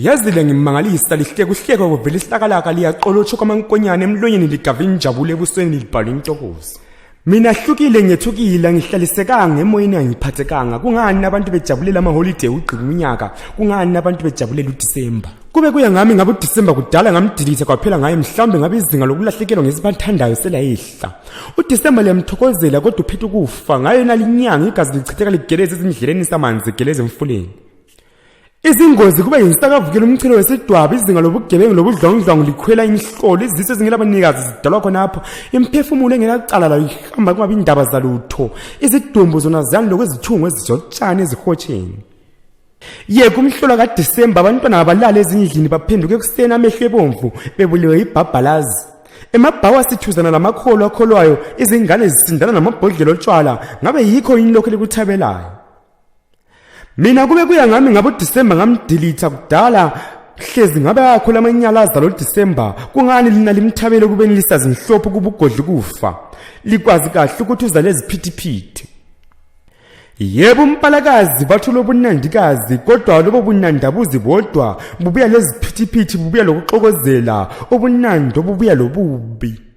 Yazile ngimangalisa lihleko kuvela isihlakalaka liyaqolotsho kwamankonyane emlonyeni ligava injabulo ebusweni libhala intokozo. Mina hlukile ngethukile ngihlalisekanga emoyeni angiphathekanga kungani abantu bejabulela amaholiday ugqika unyaka kungani abantu bejabulela uDecember. Kube kuya ngami ngabe uDecember kudala ngamdilitha kwaphela ngaye mhlawumbe ngabe izinga lokulahlekelwa ngesibathandayo selayehla. uDecember liyamthokozela kodwa uphethe ukufa ngayo nalinyanga igazi lichitheka ligeleza ezindleleni samanzi geleza emfuleni. Izingozi kube yinsakavukela umchilo wesidwaba izinga lobugebengu lobudlongdlongo likhwela inhlolo izise zingelabanikazi zidalwa khonapho imphefumulo engelacala la ihamba kungabe indaba zalutho izidumbu zona zani lokwezithungu ezijotshana ezihotsheni. Yeke umhlolo kaDecember abantwana abalala ezindlini baphenduke ekuseni amehlo ebomvu bebulewe ibhabhalazi. Emabhawa sithuzana lamakholo akholwayo izingane zisindana namabhodlela otshwala ngabe yikho yini lokho likuthabelayo. Mina kube kuya ngami ngabe uDecember ngamdilitha kudala hlezi ngabe yakho amanyalaza lo December kungani lina limthabele kubeni lisazi inhlopho kubugodli kufa likwazi kahle ukuthi uzalezi phithiphithi. Yebo umpalakazi bathola ubunandikazi kodwa lobo bunandabuzi bodwa bubuya lezi phithiphithi bubuya lokuxokozela ubunandi obubuya lobubi.